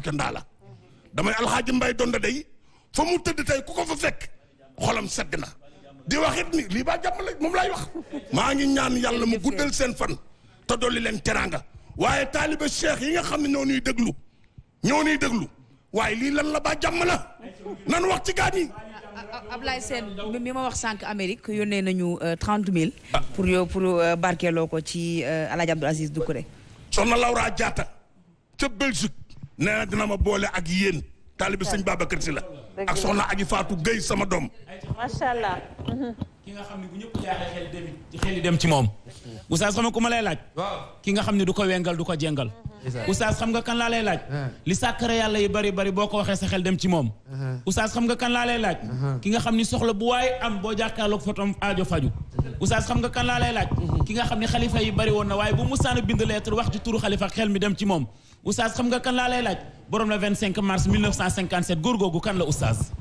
Afrique Ndala damay alxaaji Mbay Donda day fa mu tëdd tey ku ko fa fekk xolam sedd na di wax it ni lii baa jàmm la moom laay wax maa ngi ñaan yàlla mu guddal seen fan te dolli leen teraanga waaye taaliba cheikh yi nga xam ne ñoo ñuy déglu waaye lii lan la baa jàmm la nan wax ci gaan yi Ablaye Sène mi ma wax sànq Amérique yónnee nañu 30 000 pour barkeeloo ko ci Alaaji Abdou Aziz Doucouré soxna Laura Diatta ca Belgique nee na dina ma boole ak yéen taalibe sëñ Babacar Si la ak soxna Aji Fatou Gueye sama doom macha allah ki nga xam ne bu ñëpp jaaxee xel dem ci moom oustaz xam nga ku ma lay laaj ki nga xam ne du ko wengal du ko jengal oustaz xam nga kan laa lay laaj li sàkkare yàlla yi bari boo ko waxee sa xel dem ci moom oustaz xam nga kan laa lay laaj ki nga xam ni soxla bu waaye am boo jàkkaarloog fotom aajo faju oustaz xam nga kan laa lay laaj ki nga xam ne xalifa yi bari woon na waaye bu musaana bind lettre wax ci turu xalifa xel mi dem ci moom oustaz xam nga kan laa lay laaj borom la 25 mars 1957 góor googu kan la oustaz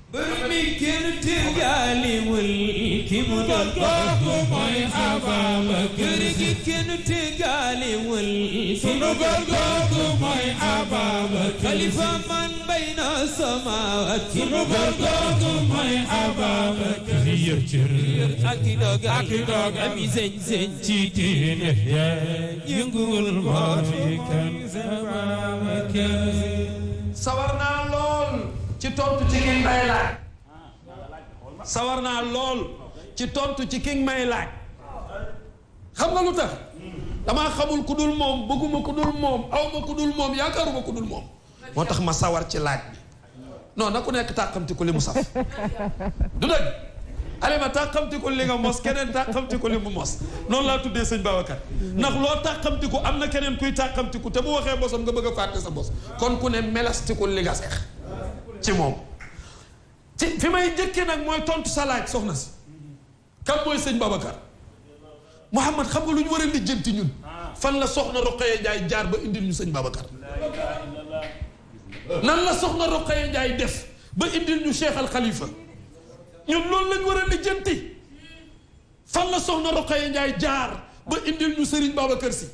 mi kenn tegaliwul ki mu doon kooku mooy Ababacar gi kenn tegaliwul sunu góor googu mooy Ababacar xalifa man bayna samaawaat sunu góor googu mooy Ababacar yor cër ak doog ami sëñ ci diine yënguwul booti kan Ababacar sawar naa lool ci tontu ci ki may laaj sawar naa lool ci tontu ci ki may laaj xam nga lu tax damaa xamul ku dul moom bëgguma ku dul moom awma ku dul moom yaakaaruma ku dul moom moo tax ma sawar ci laaj bi non na ku nekk tàqamti ko li mu saf du dëgg alima tàqamti ko li nga mos keneen tàqamti ko li mu mos noonu laa tuddee sëñ Babacar ndax loo tàqamti ko am na keneen kuy tàqamti ko te bu waxee bosam nga bëgg a fàtte sa bos kon ku ne melasti ko li nga seex ci moom ci fi may jëkkee nag mooy tontu sa laaj soxna si kan mooy sëñ Babacar Mouhamad xam nga lu ñu war a lijjanti ñun fan la soxna Roqaya Njaay jaar ba indil ñu sëñ Babacar nan la soxna Roqaya Njaay def ba indil ñu Cheikh Al Khalifa ñun loolu lañ war a lijjanti fan la soxna Roqaya Njaay jaar ba indil ñu Serigne Babacar Si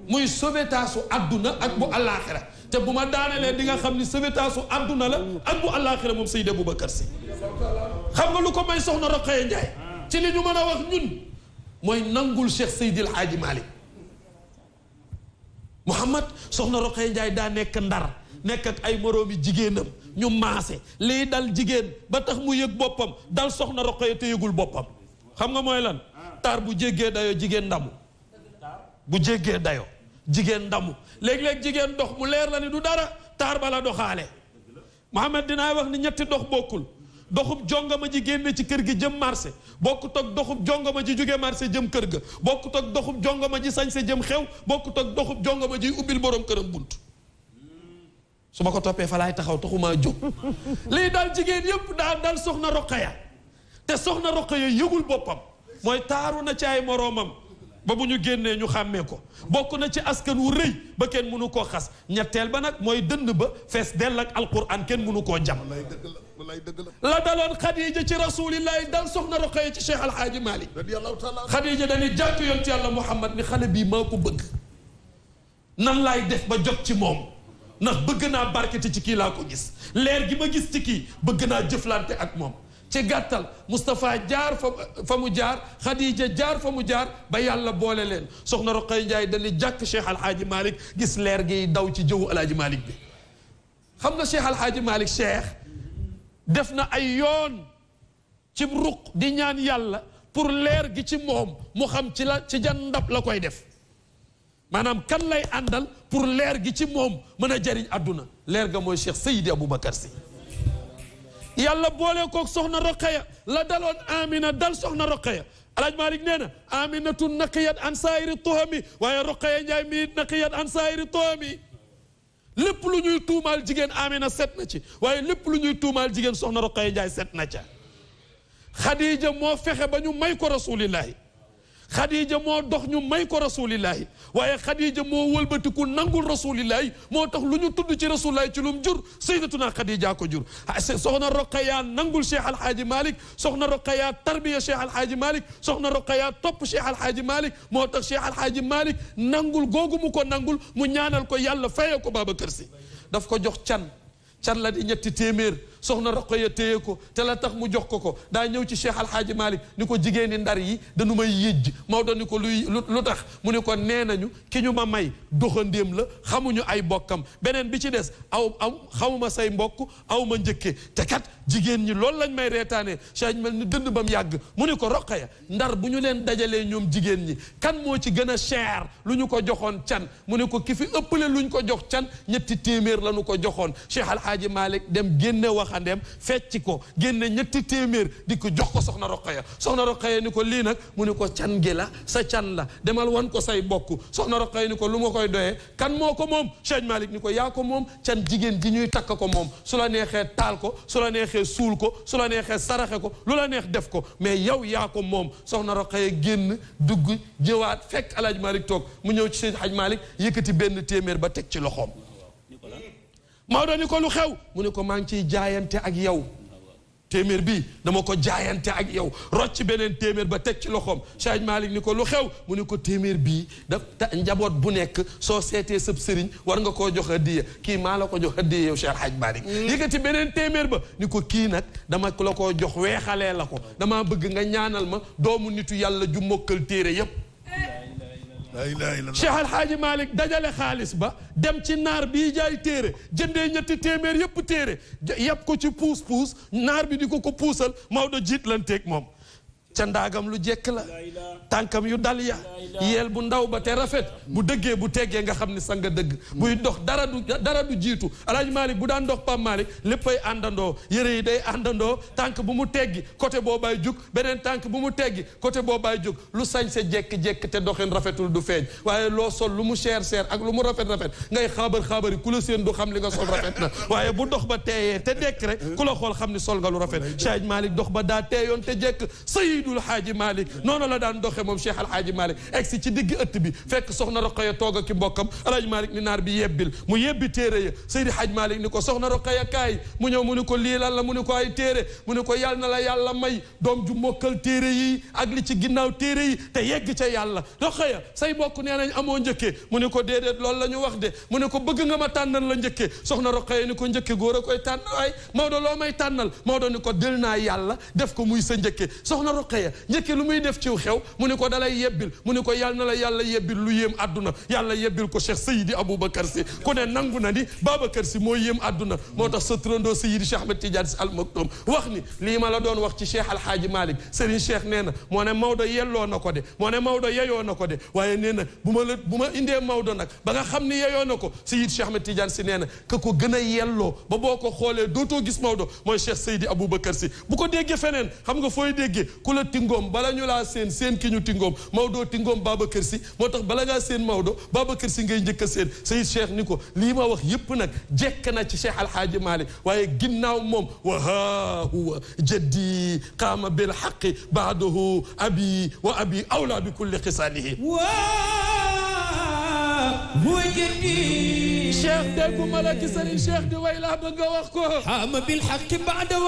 muy sauvetaasu adduna ak bu àllaaxira te bu ma daanelee di nga xam ni sauvetaasu adduna la ak bu àllaaxira moom Seydi Aboubacar Si xam nga lu ko may soxna Roqaya Njaay ci li ñu mën a wax ñun mooy nangul Cheikh Seydi El Hadji Malick Mouhamad soxna Roqaya Njaay daa nekk Ndar nekk ak ay moroomi jigéenam ñu maase lii dal jigéen ba tax mu yëg boppam dal soxna Roqaya te yëgul boppam xam nga mooy lan taar bu jéggee dayoo jigéen ndamu bu jéggee dayoo jigéen ndamu léeg-léeg jigéen dox mu leer la ni du dara taar bala doxaale Mouhamad dinaa wax ni ñetti dox bokkul doxub jongama ji génne ci kër gi jëm marché bokkut ak doxub jongama ji jóge marché jëm kër ga bokkut ak doxub jongama ji sañse jëm xew bokkut ak doxub jongama ji ubbil borom këram bunt su ma ko toppee fa laay taxaw taxumaa jóg lii daal jigéen yëpp daal dal soxna Roqaya te soxna Roqaya yëgul boppam mooy taaru na ci ay moroomam ba bu ñu génnee ñu xàmmee ko bokk na ci askan wu rëy ba kenn mënu koo xas ñetteel ba nag mooy dënd ba fees dell ak alquran kenn mënu koo jam la daloon Khadija ci rasulillahi dal soxna Roqaya ci Cheikh Alhaaji Malick Khadija dañuy jàpp yonent yàlla Muhammad ni xale bii maa ko bëgg nan laay def ba jot ci moom ndax bëgg naa barkete ci kii laa ko gis leer gi ma gis ci kii bëgg naa jëflante ak moom ci gàttal Moustapha jaar fa mu jaar Khadija jaar fa mu jaar ba yàlla boole leen soxna Roqaya Njaay dañuy jàkk Cheikh Alhaaji Malick gis leer gi daw ci jëwu Alhaaji Malick bi xam nga Cheikh Alhaaji Malick Cheikh def na ay yoon ci ruq di ñaan yàlla pour leer gi ci moom mu xam ci jan ndab la koy def maanaam kan lay àndal pour leer gi ci moom mën a jariñ àdduna leer ga mooy Cheikh Seydi Aboubacar Sy yàlla boole koog soxna Roqaya la daloon Amina dal soxna Roqaya Alhaaji Malick nee na Aminatu naqiyat an saayiri tuhami waaye Roqaya Njaay mi naqiyat an saayiri tuhami lépp lu ñuy tuumaal jigéen Amina set na ci waaye lépp lu ñuy tuumaal jigéen soxna Roqaya Njaay set na ca Khadija moo fexe ba ñu may ko rasulillahi Khadija moo dox ñu may ko rasulillahi waaye Khadija moo wëlbatiku nangul rasulillahi moo tax lu ñu tudd ci rasulillahi ci lum jur sayyidatuna Khadija ko jur soxna Roqaya nangul Cheikh Alhaaji Malick soxna Roqaya tarbiya Cheikh Alhaaji Malick soxna Roqaya topp Cheikh Alhaaji Malick moo tax Cheikh Alhaaji Malick nangul googu mu ko nangul mu ñaanal ko yàlla faye ko Babacar Sy daf ko jox can la di ñetti téeméer soxna Roqaya téye ko te la tax mu jox ko daa ñëw ci Cheikh Alhaaji Malick ni ko jigéeni Ndar yi dañu may yëjj Maodo ni ko lu tax mu ni ko nee nañu ki ñu ma may doxandéem la xamuñu ay bokkam beneen bi ci des xamuma say mbokk aw ma njëkke te kat jigéen ñi loolu lañ may reetaanee Cheikh mel ni dënd ba mu yàgg mu ni ko Roqaya Ndar bu ñu leen dajalee ñoom jigéen ñi kan moo ci gën a cher lu ñu ko joxoon can mu ni ko ki fi ëppale lu ñu ko jox can ñetti téeméer la ñu ko joxoon Cheikh Alhaaji Malick dem génne waxandeem fecci ko génne ñetti téeméer di ko jox ko soxna Roqaya ni ko lii nag mu ni ko can gi la sa can la demal wan ko say bokk soxna Roqaya ni ko lu ma koy doyee kan moo ko moom Cheikh Malick ni ko yaa ko moom can jigéen ji ñuy takk ko moom su la neexee taal ko su la neexee suul ko su la neexee saraxe ko lu la neex def ko mais yow yaa ko moom soxna Roqaya génn dugg jëwaat fekk Alaaji Malick toog mu ñëw ci Seydi Hadj Malick yëkkati benn téeméer ba teg ci loxoom Maodo ni ko lu xew mu ne ko maa ngi ciy jaayante ak yow téeméer bi dama ko jaayante ak yow rocc beneen téeméer ba teg ci loxoom Cheikh Malick ni ko lu xew mu ne ko téeméer bii njaboot bu nekk soo seetee sëb sëriñ war nga koo jox hadiya kii maa la ko jox hadiya yow Cheikh Hadj Malick yëkkati beneen téeméer ba ni ko kii nag dama la koo jox weexalee la ko damaa bëgg nga ñaanal ma doomu nitu yàlla ju mokkal téere yépp Cheikh Alhaaji Malick dajale xaalis ba dem ci naar bii jaay téere jëndee ñetti téeméer yëpp téere yëpp ko ci puus naar bi di ko puusal Maodo jiitlanteeg moom ca ndaagam lu jekk la tànkam yu dal ya yeel bu ndaw ba te rafet bu dëggee bu teggee nga xam ni sa nga dëgg buy dox dara du jiitu Alaaji Malick bu daan dox Pape Malick léppay àndandoo yére yi day àndandoo tànk bu mu teggi côté boobaay jug beneen tànk bu mu teggi côté boobaay jug lu sañ sa jekk-jekk te doxin rafetul du feeñ waaye loo sol lu mu cher ak lu mu rafet ngay xaabar ku la seen du xam li nga sol rafet na waaye bu dox ba teeyee te dekk rek ku la xool xam ni sol nga lu rafet Cheikh Malick dox ba daa teeyoon te jekk Seydul Haaji Malick noonu la daan doxe moom Cheikh Alhaaji Malick egsi ci digg ëtt bi fekk soxna Roqaya toog ak ki mbokkam Alhaaji Malick ni naar bi yebbil mu yebbi téere ya Seydi Haaji Malick ni ko soxna Roqaya kaay mu ñëw mu ni ko lii lan la mu ni ko ay téere mu ni ko yàlla na la yàlla may doom ju mokkal téere yi ak li ci ginnaaw téere yi te yegg ca yàlla Roqaya say bokk nee nañ amoo njëkkee mu ni ko déedéet loolu la ñu wax de mu ni ko bëgg nga ma tànnal la njëkkee soxna Roqaya ni ko njëkke góor a koy tànn waay Maodo loo may tànnal Maodo ni ko del naa yàlla def ko muy sa njëkke soxna Roqaya njëkke lu muy def ciw xew mu ni ko dalay yebbil mu ni ko yàlla na la yàlla yebbil lu yéem àdduna yàlla yebbil ko Cheikh Seydi Aboubacar Sy ku ne nangu na ni Babacar Sy moo yéem àdduna moo tax sa turandoo Seydi Cheikh Ahmed Tidiane Sy Al Maktoum wax ni lii ma la doon wax ci Cheikh Alhaaji Malick Serigne Cheikh nee na moo ne Maodo yelloo na ko de moo ne Maodo yeyoo na ko de waaye nee na bu ma indee Maodo nag ba nga xam ni yeyoo na ko Seydi Cheikh Ahmed Tidiane Sy nee na ka ko gën a yelloo ba boo ko xoolee dootoo gis Maodo mooy Cheikh Seydi Aboubacar Sy bu ko déggee feneen xam nga fooy déggee ku la tingoom bala ñu laa seen ki ñu tingoom Maodo tingoom Babacar Sy moo tax bala ngaa seen Maodo Babacar Sy ngay njëkk a seen Seydi Cheikh ni ko lii ma wax yépp nag jekk na ci Cheikh Alhaaji Malick waaye ginnaaw moom wa haa huwa jaddi qaama bil haqqi ba'dahu abi wa abi awla bi kulli xisaalihi huwa jaddi Cheikh dégguma la ci Serigne Cheikh di way laa bëgg nga wax ko qaama bil haqqi ba'dahu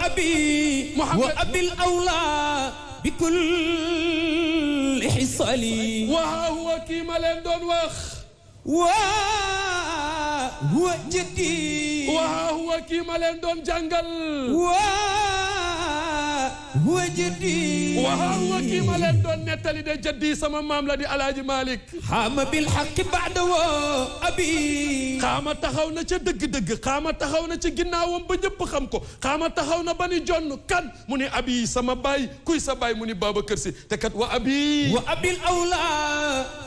abi wa abil awla bi kulli xisaali wa huwa kii ma leen doon wax waa huwa jaddi waa huwa kii ma leen doon jàngal waa huwa jaddi waa huwa kii ma leen doon nettali de jaddi sama maam la di Alaaji Malick xaama bil xaqi baada woo abi xaama taxaw na ca dëgg-dëgg xaama taxaw na ca ginnaawam ba ñëpp xam ko xaama taxaw na ba ni jonn kan mu ni abi sama baay kuy sa baay mu ni Babacar Sy te kat wa abi wa abil awla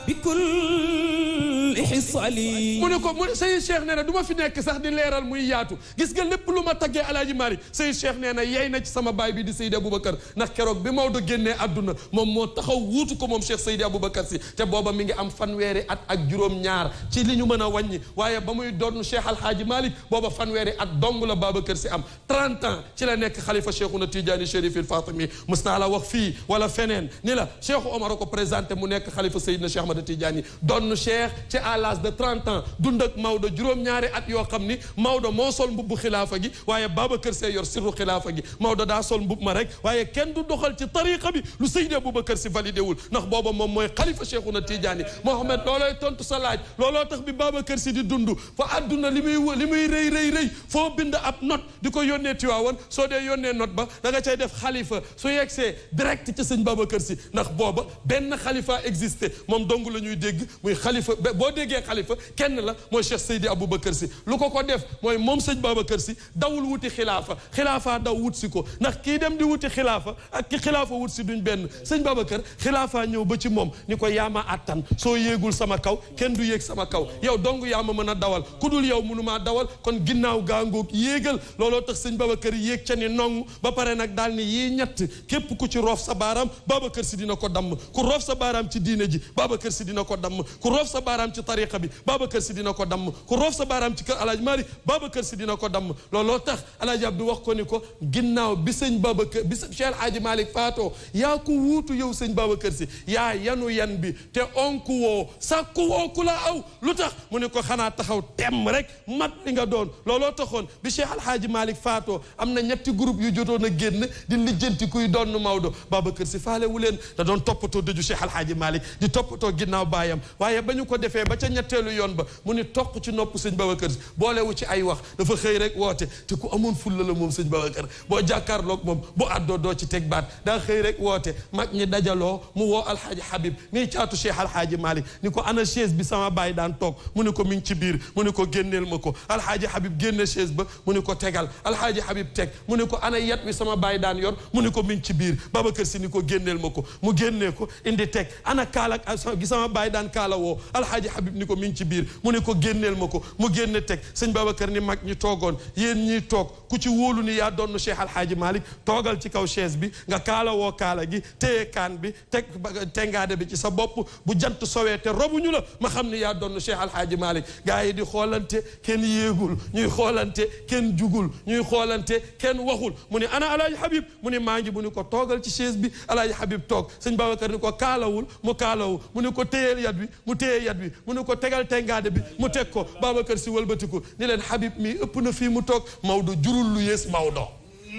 bi kulli xisaali mu ne ko mu Seydi Cheikh nee na du ma fi nekk sax di leeral muy yaatu gis nga lépp lu ma taggee Alaaji Malick Seydi Cheikh nee na yey na ci sama baay bi di Seydi Aboubacar ndax keroog bi Maodo génnee àdduna moom moo taxaw wuutu ko moom Cheikh Seydi Aboubacar Sy te booba mi ngi am fanweeri at ak juróom-ñaar ci li ñu mën a wàññi waaye ba muy doon Cheikh Alhaaji Malick booba fanweeri at dong la Babacar Sy am 30 ans ci la nekk xalifa Cheikhouna Tidiane Chérif il Fatimi mës naa la wax fii wala feneen ni la Cheikh Omar ko présenté mu nekk xalifa Seydina Cheikh Ahmad Tidiane doon Cheikh ci à l'âge de 30 ans dund ak Maodo juróom-ñaari at yoo xam ni Maodo moo sol mbubbu xilaafa gi waaye Babacar Sy yor sirru xilaafa gi Maodo daa sol mbub ma rek waaye kenn du doxal ci tariqa bi lu Seydi Aboubacar Sy validé wul ndax booba moom mooy xalifa Cheikhouna Tidiane Mohamed loolooy tontu sa laaj looloo tax bi Babacar Sy di dund fa àdduna li muy rëy foo bind ab note di ko yónnee Tiwaawan soo dee yónnee note ba da nga cay def xalifa su yegsee direct ci sëñ Babacar Sy ndax booba benn xalifa existé moom dong la ñuy dégg muy xalifa boo déggee xalifa kenn la mooy Cheikh Seydi Aboubacar Sy lu ko def mooy moom sëñ Babacar Sy dawul wuti xilaafa daw wut si ko ndax kii dem di wuti xilaafa ak ki xilaafa wut si duñ benn sëñ Babacar xilaafa ñëw ba ci moom ni ko yaama attan soo yéegul sama kaw kenn du yéeg sama kaw yow dong yaa ma mën a dawal ku dul yow mënumaa dawal kon ginnaaw gaangoog yéegal looloo tax sëñ Babacar yéeg ca ni nong ba pare nag daal ni yii ñett képp ku ci roof sa baaraam Babacar Sy dina ko damm ku roof sa baaraam ci diine ji Babacar Sy dina ko damm ku roof sa baaraam ci tariqa bi Babacar Sy dina ko damm ku roof sa baaraam ci kër Alaaji Malick Babacar Sy dina ko damm looloo tax Alaaji Abdou wax ko ni ko ginnaaw bi sëñ Babacar bi Cheikh Alaaji Malick faatoo yaa ko wuutu yow sëñ Babacar Sy yaa yanu yan bi te onku woo sàkku woo ku la aw lu tax mu ne ko xanaa taxaw temm rek mat li nga doon looloo taxoon bi Cheikh Alhaaji Malick faatoo am na ñetti groupe yu jotoon a génn di lijjanti kuy doon Maodo Babacar Sy faale wu leen da doon toppatoo dëju Cheikh Alhaaji Malick di toppatoo ginnaaw baayam waaye ba ñu ko defee ba ca ñetteelu yoon ba mu ni toq ci nopp sëñ Babacar Sy boolewu ci ay wax dafa xëy rek woote te ku amoon fulla la moom sëñ Babacar boo jàkkaarloog moom bu àddoo doo ci teg baat daa xëy rek woote mag ñi dajaloo mu woo Alhaaji Habib nii caatu Cheikh Alhaaji Malick ni ko ana chaise bi sama baay daan toog mu ni ko mi ngi ci biir mu ni ko génneel ma ko Alhaaji Habib génne chaise ba mu ni ko tegal Alhaaji Habib teg mu ni ko ana yet wi sama baay daan yor mu ni ko mi ngi ci biir Babacar Sy ni ko génneel ma ko mu génnee ko indi teg ana kaala gi sama baay daan kaala woo Alhaaji Habib ni ko mi ngi ci biir mu ni ko génneel ma ko mu génne teg sëñ Babacar ni mag ñi toogoon yéen ñiy toog ku ci wóolu ni yaa doon Cheikh Alhaaji Malick toogal ci kaw chaise bi nga kaala woo kaala gi téye kaan bi teg tengaade bi ci sa bopp bu jant sowee te robuñu la ma xam ni yaa doon Cheikh Alhaaji Malick gaa yi di xoolante kenn yéegul ñuy xoolante kenn jugul ñuy xoolante kenn waxul mu ni ana Alhaaji Habib mu ni maa ngi mu ni ko toogal ci chaise bi Alhaaji Habib toog sëñ Babacar ni ko kaalawul mu kaalawu mu ni ko téyeel yat bi mu téye yat bi mu ni ko tegal tengaade bi mu teg ko Babacar Sy wëlbatiku ni leen Habib mi ëpp na fii mu toog Maodo jurul lu yées Maodo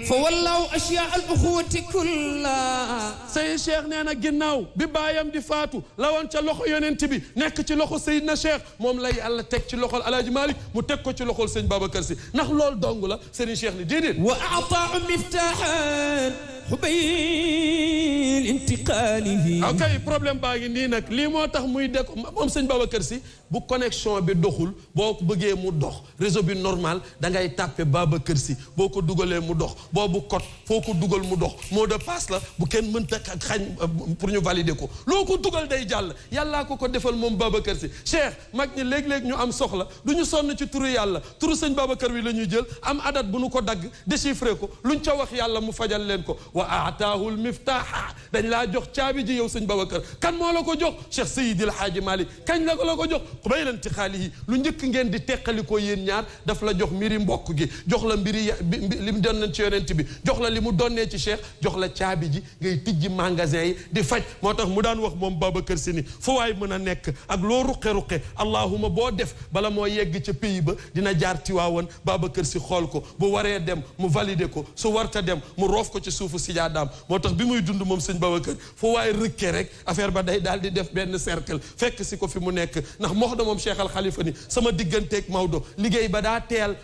fa wallaahu ashyaa al uxuwati kulla Seydi Cheikh nee na ginnaaw bi baayam di faatu la woon ca loxo yonent bi nekk ci loxo Seydina Cheikh moom la Yàlla teg ci loxol Alaaji Malick mu teg ko ci loxol sëñ Babacar Sy ndax loolu dong la Serigne Cheikh ni déedéet wa a'taahu miftaahan xubayl intiqaalihi ok problème baa ngi nii nag lii moo tax muy dek moom sëñ Babacar Sy bu connexion bi doxul boo ko bëggee mu dox réseau bi normal da ngay tàppe Babacar Sy boo ko dugalee mu dox boobu code foo ko dugal mu dox mot de passe la bu kenn mënta xañ pour ñu valider ko loo ko dugal day jàll yàllaa ko defal moom Babacar Sy Cheikh mag ñi léeg-léeg ñu am soxla du ñu sonn ci turu yàlla turu sëñ Babacar wi la ñuy jël am adat bu nu ko dagg déchiffré ko luñ ca wax yàlla mu fajal leen ko wa aataahu l miftaaha dañ laa jox caabi ji yow sëñ Babacar kan moo la ko jox Cheikh Seydi El Hadji Malick kañ la ko jox xubayla intixaalihi lu njëkk ngeen di teqalikoo yéen ñaar daf la jox mbiri mbokk gi jox la mbiri li mu doon ci yonent bi jox la li mu donnee ci Cheikh jox la caabi ji ngay tijji magasin yi di faj moo tax mu daan wax moom Babacar Sy ni fu waay mën a nekk ak loo ruqe-ruqe allahuma boo def bala moo yegg ca pays ba dina jaar Tiwaawan Babacar Sy xool ko bu waree dem mu valider ko su warta dem mu roof ko ci suufu sijaadaam moo tax bi muy dund moom sëñ Babacar fu waay rëkkee rek affaire ba day daal di def benn cercle fekk si ko fi mu nekk ndax mox da moom Cheikh Al Khalifa ni sama digganteeg Maodo liggéey ba daa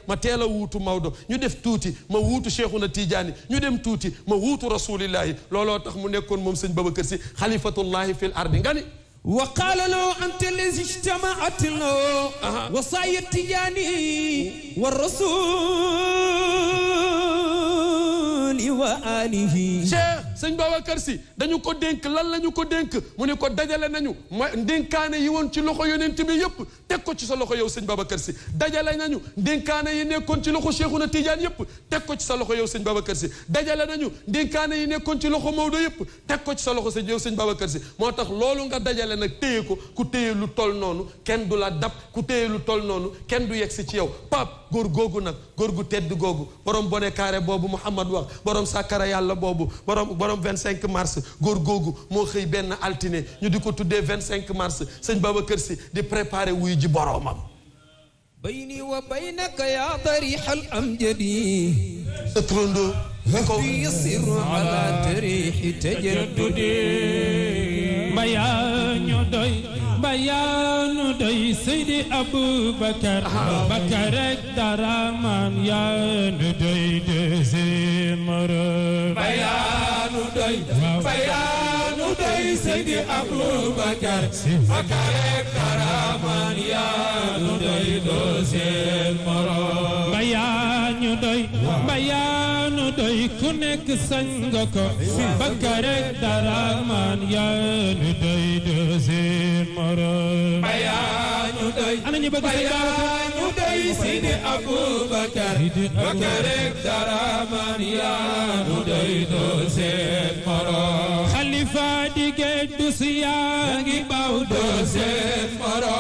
ma teel a wuutu Maodo ñu def tuuti ma wuutu Cheikhouna Tidiane ñu dem tuuti ma wuutu rasulillahi looloo tax mu nekkoon moom sëñ Babacar Sy xalifatullahi fil ardi nga ni وقال له أنت الذي اجتمعت له وصايا التجاني والرسول وآله sëñ Babacar Sy dañu ko dénk lan la ñu ko dénk mu ne ko dajale nañu ma ndénkaane yi woon ci loxo yonent bi yëpp teg ko ci sa loxo yow sëñ Babacar Sy dajale nañu ndénkaane yi nekkoon ci loxo Cheikhouna Tidiane yëpp teg ko ci sa loxo yow sëñ Babacar Sy dajale nañu ndénkaane yi nekkoon ci loxo Maodo yëpp teg ko ci sa loxo yow sëñ Babacar Sy moo tax loolu nga dajale nag téye ko ku téye lu tol noonu kenn du la dab ku téye lu tol noonu kenn du yegsi ci yow Pape góor googu nag góor gu tedd googu borom bone carré boobu Mouhamad wax borom sàkkara yàlla boobu borom borom 25 mars góor googu moo xëy benn altine ñu di ko tuddee 25 mars sëñ Babacar Si di préparer wuy ji boromam. bayni wa baynaka ya tarixal amjadi sa trondo ko yasiru ala tarixi tajaddudi bayaanu doy Seydi Aboubacar Bakar ak Daraman yaanu doy deuxième moro bayaanu doy Seydi Aboubacar Bakar ak Daraman yaanu doy deuxième moro bayaanu doy ku nekk sañ nga ko Bakar ak Daraman yaanu doy deuxième moro bayaanu doy ana ñu bëgg Seydi Aboubacar Bakar ak Daraman yaanu doy deuxième moro Khalifa dige dus yaa ngi baw deuxième moro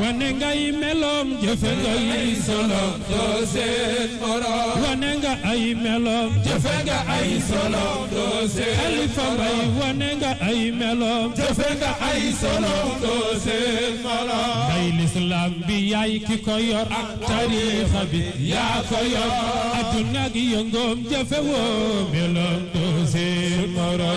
wane ngay meloom jëfe ngay solom deuxième moro wane nga ay meloom jëfe nga ay solom deuxième Khalifa Mbay wane nga ay meloom jëfe nga ay solom deuxième moro day l'islam bi yaay ki ko yor ak tariixa bi yaa ko yor adduna gi yëngoom jëfe woo meloom deuxième moro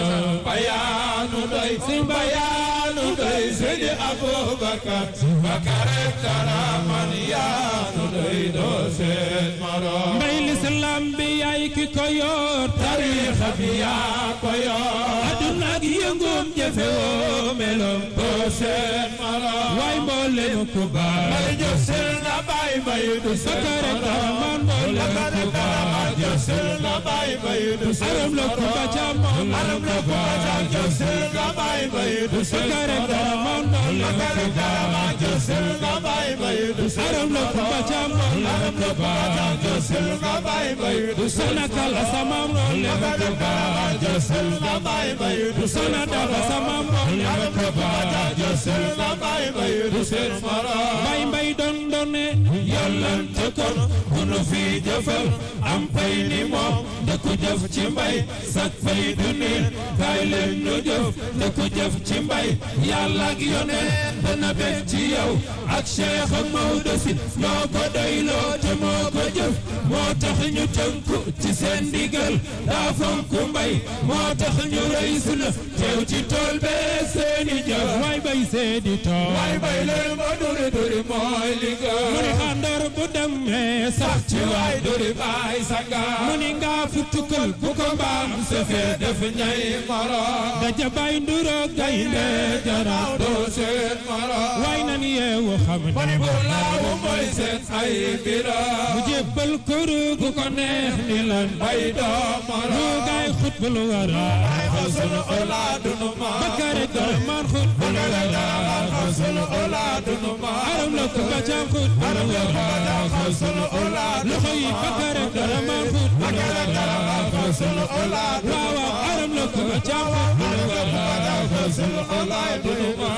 bayaanu doy Seydi Aboubacar Bakar ak Daraman yaanu doy deuxième moro mbay l'islam bi yaay ki ko yor tariixa bi yaa ko yor adduna gi yëngoom jëfe woo meloom deuxième moro waay mboolem ku baax may jësel na bay bay du Bakar ak Daraman mboolem ku baax jësel na bay bay du aram la ku ba jam aram la ku ba jam jësel na bay bay du Bakar ak Daraman mboolem ku baax jësel na bay bay du aram la ku ba jam aram la ku ba jam jësel na bay bay du sonakal sama mboolem ku baax jësel na bay bay du sonadal sama mboolem ku baax jësel na bay bay du seen moro bay mbay dondone yàllante kon ku nu fi jëfal am pay ni moom da ku jëf ci mbay sak fay du neen kaay leen nu jëf da ku jëf ci mbay yàlla ak yoneen dana bég ci yow ak Cheikh ak Maodo Si ñoo ko doyloo te moo ko jëf moo tax ñu tënku ci seen ndigal daa fonk mbay moo tax ñu rëy suna teew ci tool bee seeni jëf waay bay seedi tool waay bay leen ba duri duri mooy liggéey mu ni xandar bu demee sax ci waay duri baay sanga mu ni ngaa fu tukkal bu ko mbaam sefee def ñay moro daja bay nduro gaynde jaraw doo seen moro waay nan yeewu xam mani bu laawu mooy seen ay biro mu jébbal kuru gu ko neex ni lan bay doo moro lu gaay xutbul wara ay xasunu olaadunu ma Bakar ak Daraman xutbul wara xasunu olaadunu ma aram la ku ba jam xutbul wara xasunu olaadunu loxo yi Bakar ak Daraman xutbul wara xasunu olaadunu waaw waaw aram la ku ba jam xutbul wara xasunu olaadunu ma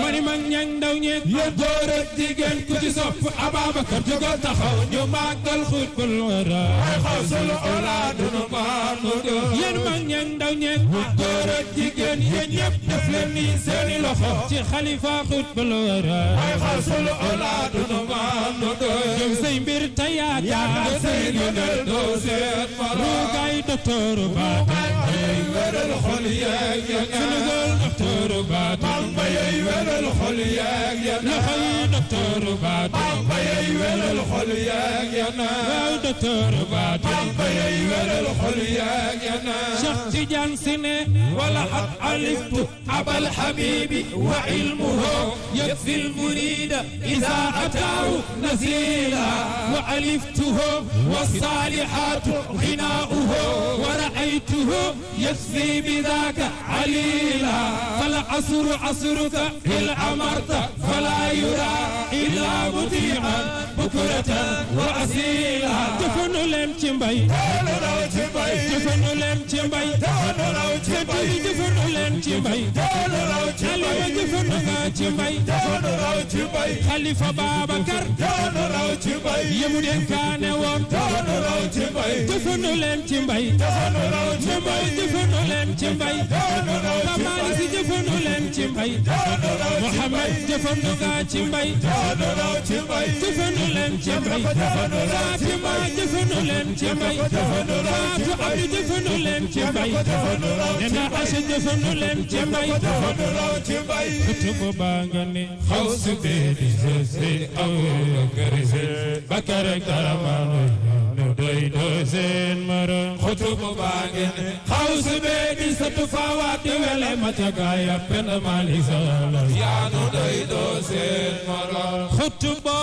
mani mag ñang ndaw ñeeg yéen góor ak jigéen ku ci sopp Ababacar jógal taxaw ñu màggal xutbul wara ay xasunu olaadunu ma yéen mag ñang ndaw ñeeg góor ak jigéen yéen ñëpp def leen ni seeni loxo ci xalifa xutbul wara ay xasunu olaadunu ma jëm say mbir ta yaakaar say gënal doo seet maro ruugaay docteur baat ay wéral xol yeeg sunu góor docteur baat Bamba yey wéral xol yeeg loxo yi docteur baat Bamba yey wéral xol yeeg waaw docteur baat Bamba yey wéral xol yeeg Cheikh Tidiane Si ne wala xat aliftu abal habibi wa ilmuhu yakfi almurida ida ataahu nasila wa aliftuhu والصالحات غناؤه ورأيته يكفي بذاك عليلا فالعصر عصرك إن أمرت فلا يرى إلا مطيعا بكرة وأصيلا jëfandu leen ci mbay loolu raw ci mbay jëfandu leen ci mbay jamono raw ci mbay jëfandu leen ci mbay jamono raw ci mbay Alima jëfandu nga ci mbay jamono raw ci mbay Xalifa Babacar jamono raw ci mbay yemu dénkaane woon jamono raw ci mbay jëfandu leen ci mbay jamono raw ci mbay jëfandu leen ci mbay jamono raw ci Kamali si jëfandu leen ci mbay jamono raw ci Mohamed jëfandu nga ci mbay jamono raw ci mbay jëfandu leen ci mbay Fatima jëfandu leen ci mbay Fatou Abdou jëfandu leen ci mbay Nena Aïcha jëfandu leen ci mbay jamono raw ci mbay kutubu baa nga ne xaw su bee di sese aw garise bakar ak daramaano nu doy doo seen mara kutubu baa nga ne xaw su bee di satu faawaat di wele ma ca gaaya pen mali sala yaa nu doy doo seen mara kutubu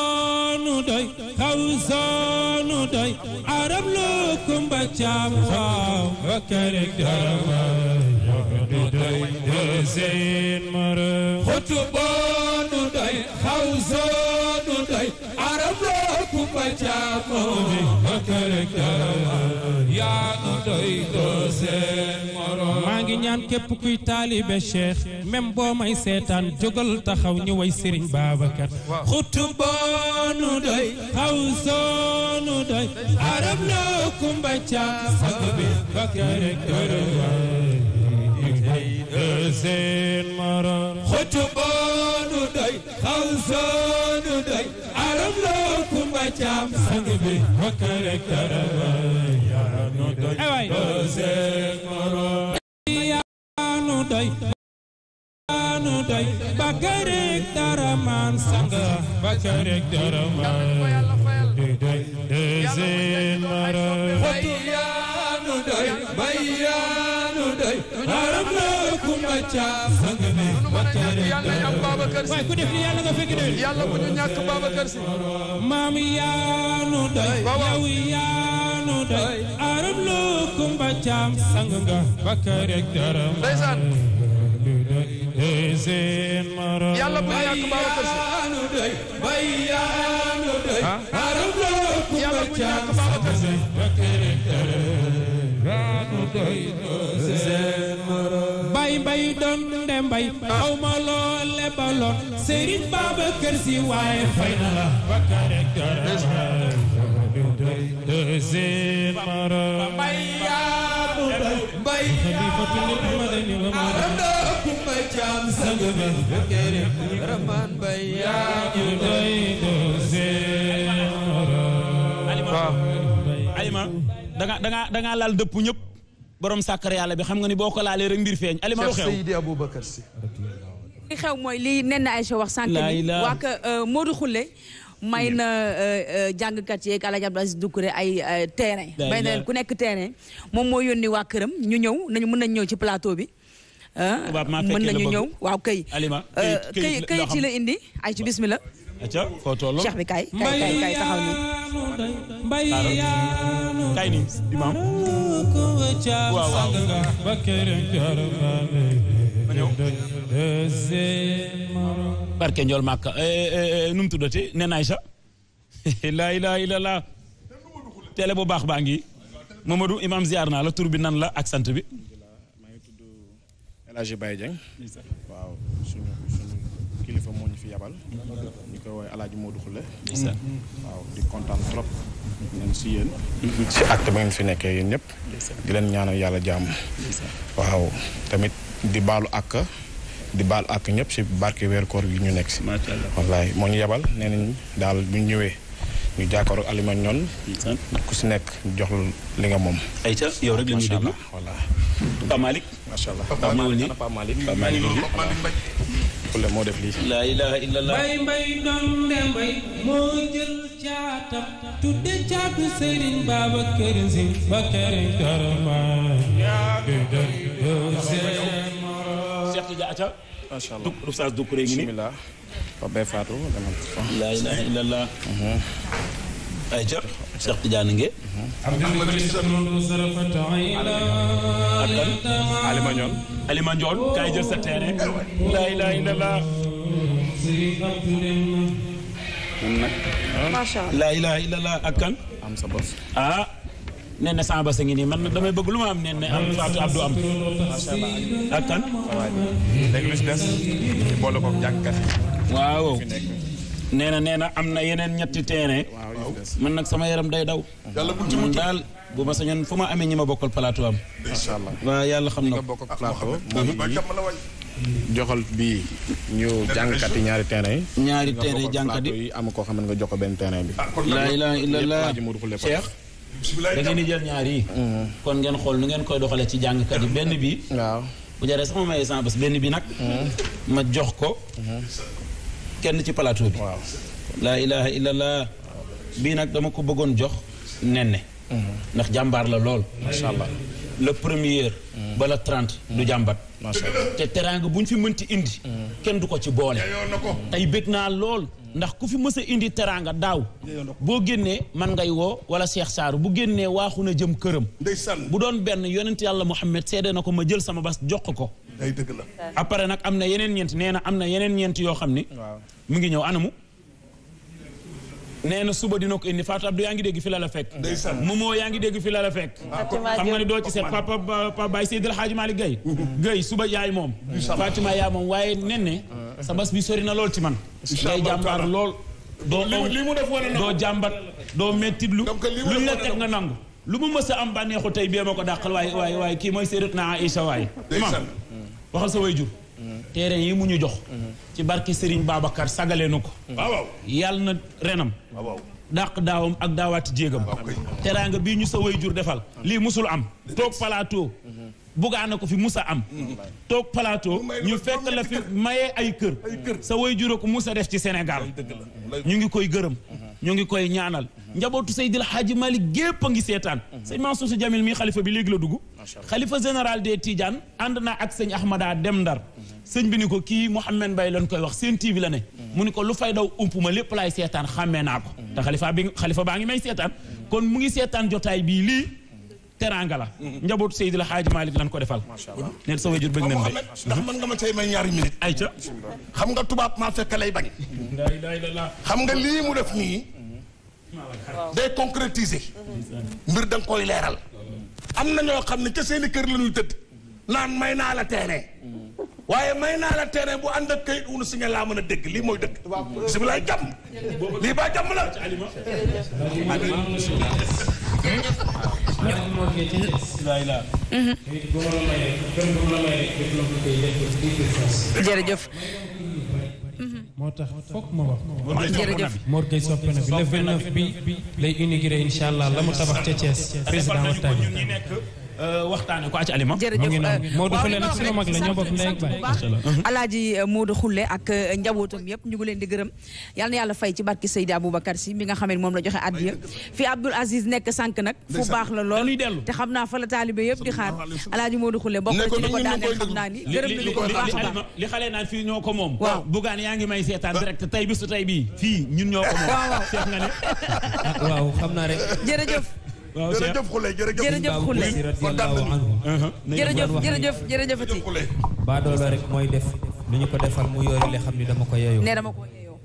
nu doy xaw soo nu doy arab loo kumba caam waaw bakar ak daramaano nu doy doo seen mara xutubu nu doy xawso nu doy arab loo kumba caamo yaa nu doy doo seen morom maa ngi ñaan képp kuy taalibe Cheikh même boo may seetaan jógal taxaw ñu way Serigne Babacar xutubu nu doy xawso nu doy arab loo kumba caam bi bakar ak seen morom xutubu nu doy xawso nu doy arab loo kumba caam sang bi bakar ak yaa nu doy doo seen morom yaa nu doy nu doy bakar ak daraman sang bakar ak daraman doy seen morom yaa nu doy bay yaa nu doy arab loo kumba caam sang bi bakar ak daraman waaye ku def li yàlla nga fekk déwén yàlla bu ñu ñàkk Babacar Si maam yaa nu doy yow yaa nu doy arab loo kumba caam sang nga bakar ak daraman ndeysaan seen morom yàlla bu ñu ñàkk Babacar Si yaa nu doy bay yaa nu doy arab loo yàlla kumba bu ñu caam ñàkk Babacar Si bay bay doon de mbay xaw ma loole baloon Serigne Babacar Si waaye fay na la bakar ak daraman seen morom bay yaa nu doy bay xalifatul madani wa arab loo kumba caam sang bi bakar ak daraman bay yaa nu doy seen morom Alima da nga laal dëpp ñëpp borom sàkkar yàlla bi xam nga ni boo ko laalee rek mbir feeñ Alima lu xew Seydi Aboubacar Si li xew mooy li nen na Aïcha wax sànq ni waa ka Modou Khoule may na jàngkat yeeg Alaaji Abdou Aziz Doucouré ay terrain may na leen ku nekk terrain moom moo yónni waa këram ñu ñëw mën nañ ñëw ci plateau bi mën nañu ñëw waaw kay Alima kayit yi la indi ay ci bismillah aca foo tollu Cheikh bi kay taxaw ni mbay yaa nu kay ni imam waaw waaw bakar ak daraman seen morom barke njool Màkka nu mu tuddati nee na Aïcha laa ilaaha illallaah télé bu baax baa ngi Mamadou imam ziar naa la tur bi nan la ak sant bi maa ngi tudd El Hadji Baye Dieng waaw suñu kilifa moo ñu fi yabal ñu koy woowee El Hadji Modou Khoule waaw di kontaan trop ngeen si yéen si acte ba ngeen fi nekkee yéen ñëpp di leen ñaanal yàlla jàmm waaw tamit di baalu ak ñëpp si barke weer koor gi ñu nekk si wallaay moo ñu yabal nee nañ daal bu ñu ñëwee ñu jàkkaaroo Alima ñoon ku si nekk jox li nga moom Aïcha yow rek la ñuy déglu voilà Pape Malick macha allah Pape Malick Khoule moo def lii laa ilaaha illallaah mbay mbay doon de mbay moo jël caatam tudde caatu Serigne Babacar Si bakar ak daraman seen morom Cheikh Tidiane aca macha allah Oustaz Doucouré ngi ni bismillah Pape Baye Fatou demal laa ilaaha illallaah Aïcha Cheikh Tidiane nge Alima ñoon Alima Ndiol kaay jël sa terrain laa ilaaha illallaah man nag macha Allah laa ilaaha illallaah ak kan am sa bos ah nee na sama basa ngi nii man nag damay bëgg lu ma am nee na am Fatou Abdou am ak kan léegi lu si des ci boole ko jàngkat yi waaw nee na am na yeneen ñetti terrain man nag sama yaram day daw man daal bu ma sañoon fu ma amee ñi ma bokkal plateau am incha allah waaw yàlla xam na nga bokk ak plateau joxal bii ñu jàngkat yi ñaari terrain jàngkat yi am koo xam ne nga jox ko benn terrain bi laa ilaaha illallaah Cheikh da ngeen di jël ñaar yi kon ngeen xool nu ngeen koy doxalee ci jàngkat yi benn bi waaw bu jaree sama maye sans bés benn bi nag ma jox ko kenn ci plateau bi waaw laa ilaaha illallaah bii nag dama ko bëggoon jox nenne ndax jàmbaar la lool macha allah le premier ba le 30 du jàmbat macha allah te teraanga bu ñu fi mënti indi kenn du ko ci boole tey bëgg naa lool ndax ku fi mës a indi teraanga daaw boo génnee man ngay woo wala Cheikh Sarr bu génnee waaxu na jëm këram bu doon benn yonent yàlla Muhammad seede na ko ma jël sama bas jox ko day dëgg la après nag am na yeneen ñeent nee na am na yeneen ñeent yoo xam ni mu ngi ñëw anamu nee na suba dina ko indi Fatou Abdou yaa ngi dégg fi la fekk Momo yaa ngi dégg fi la fekk xam nga ne doo ci seet papa Baye Seydi El Hadji Malick Gueye suba yaay moom Fatima yaa moom waaye nen sa bas bi sori na lool ci man ngay jàmbaar lool doo jàmbat doo mettitlu luñ la teg nga nangu lu mu mës a am bànneexu tey bee ma ko dàqal waaye kii mooy Sayyidatuna Aïcha waaye imam waxal sa way jur terrain yi mu ñu jox ci barki Serigne Babacar sagale nu ko yàlla na renam dàq daawam ak daawaati jéegam teraanga bii ñu sa way jur defal lii musul am toog plateau bugaana ko fi musa am toog plateau ñu fekk la fi mayee ay kër sa way jur ko musa def ci Sénégal ñu ngi koy gërëm ñu ngi koy ñaanal njabootu Seydil Hadji Malick gépp a ngi seetaan sëñ Mansour Sy Djamil mi xalifa bi léegi la dugg xalifa général des Tidiane ànd na ak sëñ Ahmada dem Ndar sëñ bi ni ko kii Mouhamed Mbaye lañ koy wax seen TV la ne mu ni ko lu fay daw ump ma lépp laay seetaan xàmmee naa ko te xalifa baa ngi may seetaan kon mu ngi seetaan jotaay bii lii teraanga la njabootu Seydil Hadji Malick lañ ko defal neen sa wayjur bëgg nañ de ndax mën nga ma cay may ñaari minute ay ca xam nga tubaab maa fekk lay bañ xam nga lii mu def nii day concrétiser mbir da nga koy leeral am na ñoo xam ne ca seeni kër la ñuy tëdd naan may naa la terrain waaye may naa la terrain bu ànd ak kayit wu signé laa mën a dégg lii mooy dëgg bisimilah jàmm lii baa jàmm la jërëjëf moo tax foog ma wax jërëjëf Mor Gueye soppe na bi le 29 bi lay inauguré incha allah la mu tabax ca Thiès président waxtaan bi waxtaane ko ci alima jërëjëf Modou Khoule nag suñu mag la ñoo bokk ndey ak baay Alaaji Modou Khoule ak njabootam yëpp ñu ngi leen di gërëm yal na yàlla fay ci barki Seydi Aboubacar Sy mi nga xam ne moom la joxe addiya fi Abdoul Aziz nekk sànq nag fu baax la lool te xam naa fa la taalibe yëpp di xaar Alaaji Modou Khoule bokk na ci li ko daaneel xam naa ni gërëm nañu ko bu baax a baax li xale naan fii ñoo ko moom waaw bugaan yaa ngi may seetaan direct tey bisu tey bii fii ñun ñoo ko moom waaw seet nga ne waaw xam naa rek jërëjëf jërëjëf Khoule jërëjëf Khoule jërëjëfati baadoola rek mooy def lu ñu ko defal mu yooyu le xam ni dama ko yeeyoo nee dama ko yeeyoo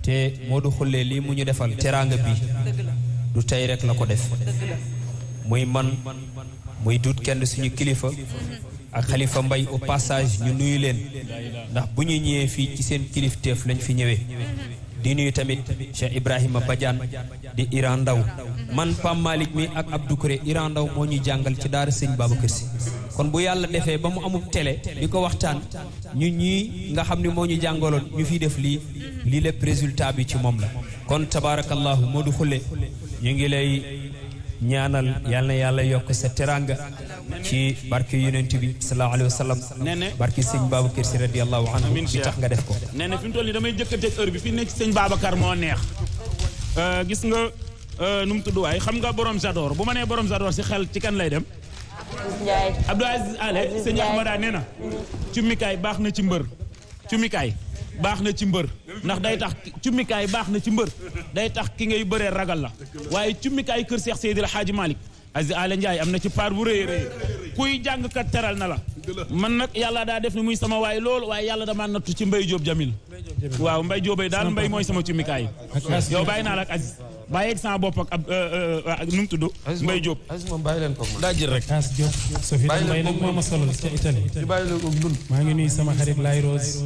te Modou Khoule lii mu ñu defal teraanga bi du tey rek la ko def muy man muy dut kenn suñu kilifa ak Khalifa Mbaye au passage ñu nuyu leen ndax bu ñu ñëwee fii ci seen kilifteef lañ fi ñëwee di nuyu tamit Cheikh Ibrahima Badiane di Iran Ndaw man Pam Malick mi ak Abdou Kouré Iran Ndaw moo ñuy jàngal ci daara sëñ Babacar Sy kon bu yàlla defee ba mu amub télé di ko waxtaan ñu ñii nga xam ne moo ñu jàngaloon ñu fiy def lii lépp résultat bi ci moom la kon tabaarakallahu Modou Khoule ñu ngi lay ñaanal yal na yàlla yokk sa teranga ci barke yonent bi sallallahu alayhi wa sallam barke sëñ Babacar Sy radiyallahu anhu bi tax nga def ko nee na fi mu toll nii damay jëkkateeg heure bi fi nekk sëñ Babacar moo neex gis nga nu mu tudd waay xam nga borom Zador bu ma nee borom Zador si xel ci kan lay dem Abdou Aziz Ale sëñ Ahmada nee na cummikaay baax na ci mbër cummikaay baax na ci mbër ndax day tax cummikaay baax na ci mbër day tax ki ngay bëree ragal la waaye cummikaay kër Cheikh Seydil Hadji Malick Aziz Ale Ndiaye am na ci paar bu rëy rëy kuy jàngkat teral na la man nag yàlla daa def ni muy sama waay lool waaye yàlla damaa nattu ci Mbaye Diop Jamil waaw Mbaye Diop daal Mbaye mooy sama cummikaay yow bàyyi naa la ak Aziz bàyyi ak sama bopp ak nu mu tudd Mbaye Diop moom bàyyi leen ko daa jël rek As Diop Sophie Mbaye nag moo ma solo ca Italie bàyyi leen ko dund maa ngi nuyu sama xarit Lay Rose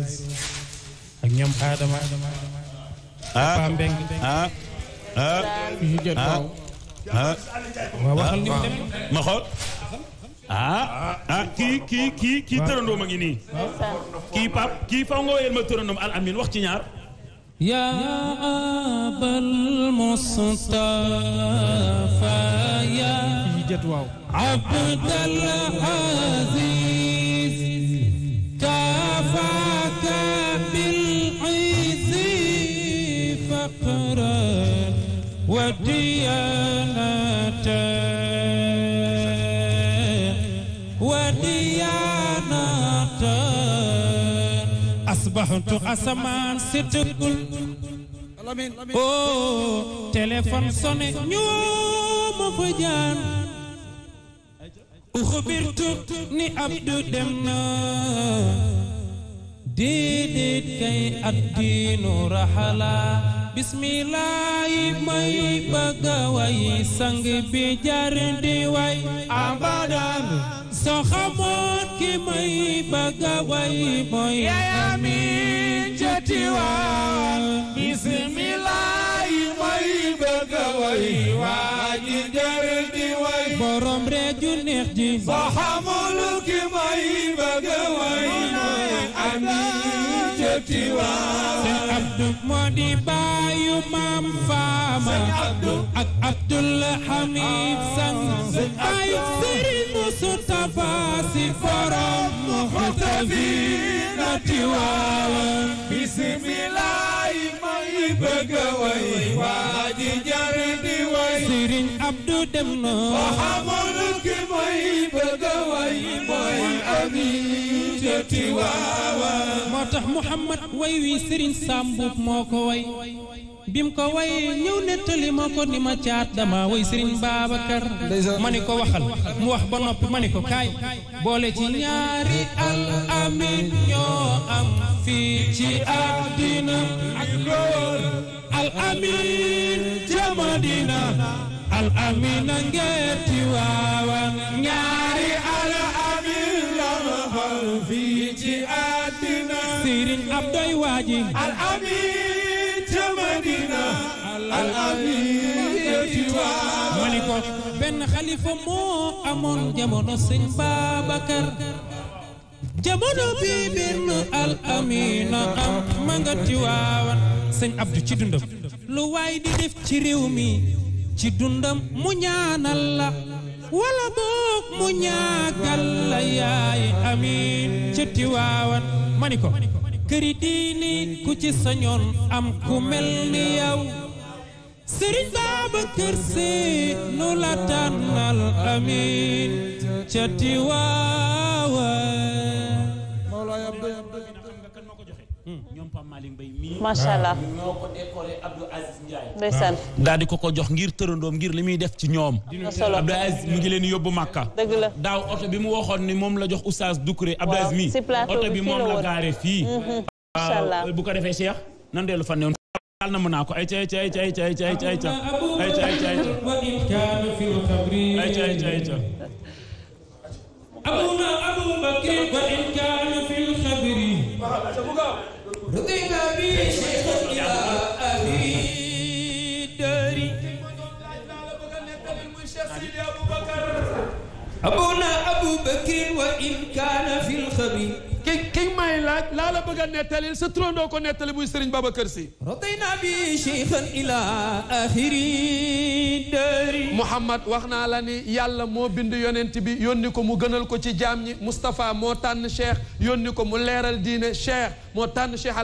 ak ñoom Adama Paa Mbeng waaw waxal ni mu dem ma xool kii tërëndoom a ngi nii kii pap kii faw nga wéyal ma tërëndoom al amin wax ci ñaar ya abal mustafa ya abdal aziz kafaka bil izzi faqran wa asbahtu asamaan situkul oh téléphone sonné ñoo fa jaan uxbirtu ni abdu dem na déedéet kay addiinu raxala bismillaahi may bëgga way sang bi jar di way abadan soo xamoon ki may bëgga way mooy Amin Tiwaawan bismillaahi may bëgga way waa ji jar di way borom reeju neex ji soo xamoon ki may bëgga way mooy Amin Tiwaawan Sëñ Abdu moo di baayu maam Faama ak Abdul Hamid Sang baayu Sëriñ Mustafa Si borom Muxtafina Tiwaawan bismillaahi may bëgg way waa ji jar di way Sëriñ Abdu dem na xamul ki may bëgg way mooy Amin Tiwaawan moo tax Muhammad way wi Sëriñ Sambub moo ko way bim ko way ñëw nettali ma ko ni ma caat dama way Sëriñ Babacar ma ni ko waxal mu wax ba noppi ma ni ko kaay boole ci ñaari al amin ñoo am fii ci àddina ak góor al amin ca Madina al amin a ngeer Tiwaawan ñaari al amin la ma xam fii ci àddina Sëriñ Abdoy waaji al amin ca Madina al amin Tiwaawan ma ni ko benn xalifa moo amoon jamono Sëñ Babacar jamono bi benn al amin am ma nga Tiwaawan Sëñ Abdu ci dundam lu waay di def ci réew mi ci dundam mu ñaanal la wala boog mu ñaagal la yaay amin ci Tiwaawan ma ni ko këri diini ku ci sañoon am ku mel ni yow Sëriñ Babacar Si nu la tànnal amin ca Tiwaawan ñoom Pape Malick Mbaye mii macha allah ñoo ko décoré Abdou Aziz Ndiaye ndeysaan daal di ko jox ngir tërëndoom ngir li muy def ci ñoom Abdou Aziz mu ngi leen yóbbu Makka dëgg la daaw oto bi mu waxoon ni moom la jox Oustaz Doucouré Abdou Aziz mi oto bi moom la gaare fii bu ko defee Cheikh nan dellu fan newoon yàlla na mën naa ko ay ca ay ca ay ca ay ca ay ca ay ca ay ca ay ca ay ca ay ca أبو بكر وإن كان في الخبر رضينا به شيخا إلى أبي داري أبونا أبو بكر وإن كان في الخبر ki may laaj laa la bëgg a nettalil sa turandoo ko nettali muy Sëriñ Babacar Si رضينا به شيخا إلى آخر داري Muhammad wax naa la ni yàlla moo bind yonent bi yónni ko mu gënal ko ci jaam ñi Moustapha moo tànn Cheikh yónni ko mu leeral diine Cheikh moo tànn Cheikh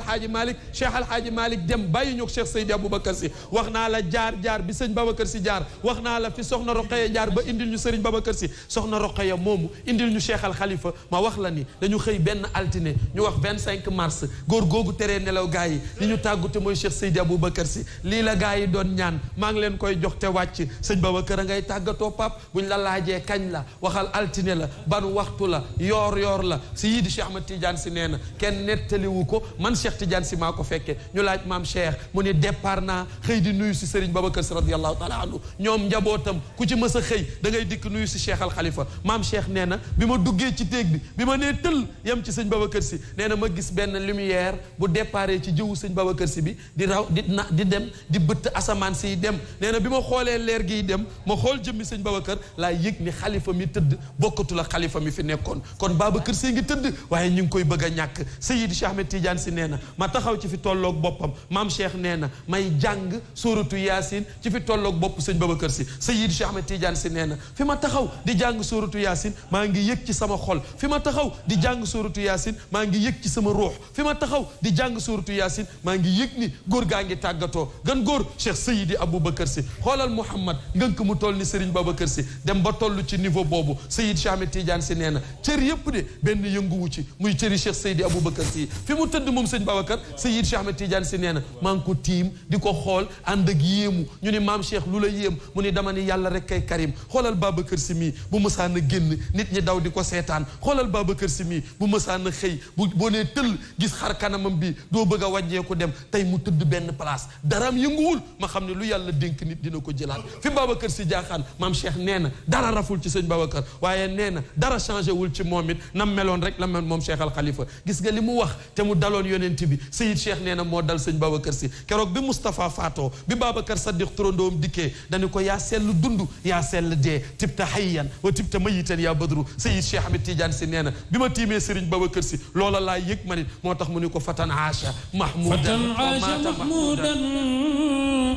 Alhaaji Malick dem bàyyi ñu Cheikh Seydi Aboubacar Si wax naa la jaar bi sëñ Babacar Si jaar wax naa la fi soxna Roqaya jaar ba indil ñu Sëriñ Babacar Si soxna Roqaya moomu indil ñu Cheikh Al Khalifa ma wax la ni dañu xëy benn altine ñu wax 25 mars góor googu teree nelaw gaa yi li ñu tàggute mooy Cheikh Seydi Aboubacar Si lii la gaa yi doon ñaan maa ngi leen koy jox te wàcc sëñ Babacar Babacar a ngay tàggatoo pap buñ la laajee kañ la waxal altine la ban waxtu la yoor la Seydi Cheikh Ahmed Tidiane si nee na kenn nettaliwu ko man Cheikh Tidiane si maa ko fekkee ñu laaj maam Cheikh mu ni départ naa xëy di nuyu si Serigne Babacar si radiyallahu taala anhu ñoom njabootam ku ci mës a xëy da ngay dikk nuyu si Cheikh Al Khalifa maam Cheikh nee na bi ma duggee ci téeg bi ma nee tëll yem ci sëñ Babacar si nee na ma gis benn lumière bu déparé ci jëwu sëñ Babacar si bi di raw di dem di bëtt asamaan si dem nee na bi ma xoolee leer gi dem ma xool jëmmi sëñ Babacar laa yëg ni xalifa mi tëdd bokkatu la xalifa mi fi nekkoon kon Babacar si ngi tëdd waaye ñu ngi koy bëgg a ñàkk Seydi Cheikh Ahmed Tidiane si nee na ma taxaw ci fi tolloog boppam maam Cheikh nee na may jàng sóoratu Yaasin ci fi tolloog bopp sëñ Babacar si Seydi Cheikh Ahmed Tidiane si nee na fi ma taxaw di jàng sóoratu Yaasin maa ngi yëg ci sama xol fi ma taxaw di jàng sóoratu Yaasin maa ngi yëg ci sama ruux fi ma taxaw di jàng sóoratu Yaasin maa ngi yëg ni góor gaa ngi tàggatoo gan góor Cheikh Seydi Aboubacar si xoolal Mouhamad ngënk mu toll ni Serigne Babacar si dem ba toll ci niveau boobu Seydi Cheikh Ahmed Tidiane si nee na cër yëpp de benn yënguwu ci muy cëri Cheikh Seydi Aboubacar si fi mu tëdd moom sëñ Babacar Seydi Cheikh Ahmed Tidiane si nee na maa ngi ko tiim di ko xool ànd ak yéemu ñu ni maam Cheikh lu la yéem mu ni dama ni yàlla rek kay karim xoolal Babacar si mii bu mësaan a génn nit ñi daw di ko seetaan xoolal Babacar si mii bu mësaan a xëy boo nee tëll gis xar kanamam bi doo bëgg a wàññeeku dem tey mu tëdd benn place daraam yënguwul ma xam ne lu yàlla dénk nit dina ko jëlaat fi Babacar si jaaxaan maam Cheikh nee na dara raful ci sëñ Babacar waaye nee na dara changé wul ci moom it nam meloon rek la mel moom Cheikh Al Khalifa gis nga li mu wax te mu daloon yonent bi Seyid Cheikh nee na moo dal sëñ Babacar si keroog bi Moustapha faatoo bi Babacar Saddiq turandoom dikkee dañu ko yaa sell dund yaa sell dee tibta hayyan wa tibta mayitan yaa badru Seyid Cheikh Ahmed Tidiane si nee na bi ma tiimee Serigne Babacar si loola laa yëg ma nit moo tax mu ni ko fatan aasha mahmudan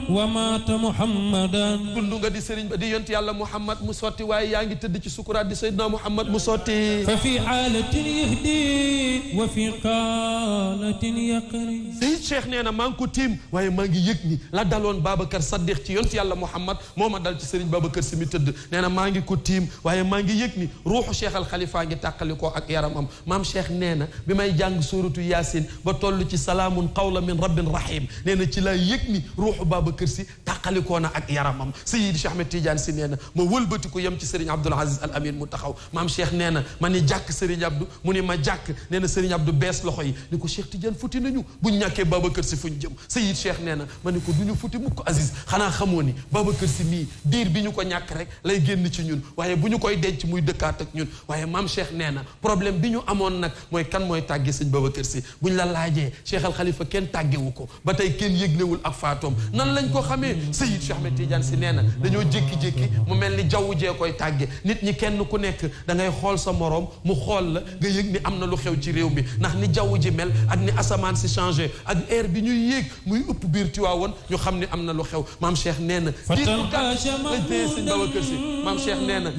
wa maata muhammadan dund nga di Serigne ba di yont yàlla Muhammad mu sotti waaye yaa ngi tëdd ci sukuraat di Seydina Muhammad mu sotti fa fi haalatin yahdi wa fi qaalatin yaqri Seyid Cheikh nee na maa ngi ko tiim waaye maa ngi yëg ni la daloon Babacar Saddiq ci yont yàlla Muhammad moo ma dal ci Serigne Babacar si mi tëdd nee na maa ngi ko tiim waaye maa ngi yëg ni ruuxu Cheikh Al Khalifa ngi tàqali ko ak yaramam maam Cheikh nee na bi may jàng suuratu Yaasin ba toll ci salaamun qawlan min rabbin rahim nee na ci laa yëg ni ruuxu Babacar si tàqali ko na ak yaramam Seydi Cheikh Ahmed Tidiane si nee na ma wëlbati ko yem ci Serigne Abdoul Aziz Al Amin mu taxaw maam Cheikh nee na ma ni jàkk Serigne Abdou mu ni ma jàkk nee na Serigne Abdou bees loxo yi ni ko Cheikh Tidiane futi nañu buñ ñàkkee Babacar si fuñ jëm Seyid Cheikh nee na ma ni ko du ñu futi mukk Aziz xanaa xamoo ni Babacar si mii diir bi ñu ko ñàkk rek lay génn ci ñun waaye bu ñu koy denc muy dëkkaat ak ñun waaye maam Cheikh nee na problème bi ñu amoon nag mooy kan mooy tàgge sëñ Babacar si buñ la laajee Cheikh Al Khalifa kenn tàggewu ko ba tey kenn yëglewul ak faatoom nan lañ ko xamee Seyid Cheikh Ahmed Tidiane si nee na dañoo jékki-jékki mu mel ni jaww jee koy tàgge nit ñi kenn ku nekk da ngay xool sa moroom mu xool la nga yëg ni am na lu xew ci réew mi ndax ni jaww ji mel ak ni asamaan si changé ak air bi ñuy yéeg muy ëpp biir Tiwaawoon ñu xam ni am na lu xew maam Cheikh nee na diir bu gàtt lañ téye sëñ Babacar si maam Cheikh nee na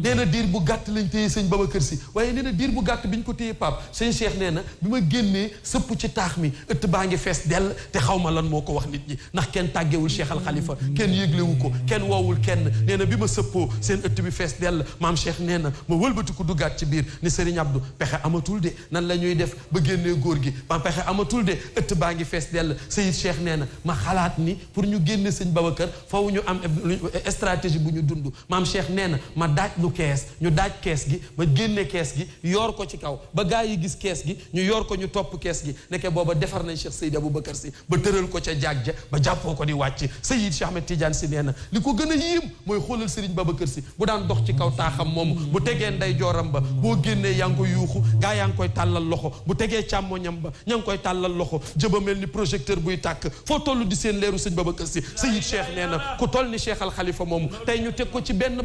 nee na diir bu gàtt lañ téye sëñ Babacar si waaye nee na diir bu gàtt bi ñu ko téye Pape sëñ Cheikh nee na bi ma génnee sëpp ci taax mi ëtt baa ngi fees dell te xaw ma lan moo ko wax nit ñi ndax kenn tàggewul Cheikh Al Khalifa kenn yëglewu ko kenn woowul kenn nee na bi ma sëppoo seen ëtt bi fees dell maam Cheikh nee na ma wëlbati ko duggaat ci biir ni Serigne Abdou pexe amatul de nan la ñuy def ba génnee góor gi ma pexe amatul de ëtt baa ngi fees dell Seyid Cheikh nee na ma xalaat ni pour ñu génne sëñ Babacar faw ñu am stratégie bu ñu dund maam Cheikh nee na ma daaj lu kees ñu daaj kees gi ma génne kees gi yoor ko ci kaw ba gaa yi gis kees gi ñu yoor ko ñu topp kees gi nekke booba defar nañ Cheikh Seydi Aboubacar si ba tëral ko ca jaag ja ba jàppoo ko di wàcc Seyid Cheikh Ahmed Tidiane si nee na li ko gën a yéem mooy xoolal Serigne Babacar si bu daan dox ci kaw taaxam moomu bu tegee nday jooram ba boo génnee yaa ngi koy yuuxu gaa yaa ngi koy tàllal loxo bu tegee càmmoñam ba ña ngi koy tàllal loxo jëba mel ni projecteur buy tàkk foo toll di seen leeru sëñ Babacar si Seyid Cheikh nee na ku toll ni Cheikh Al Khalifa moomu tey ñu teg ko ci benn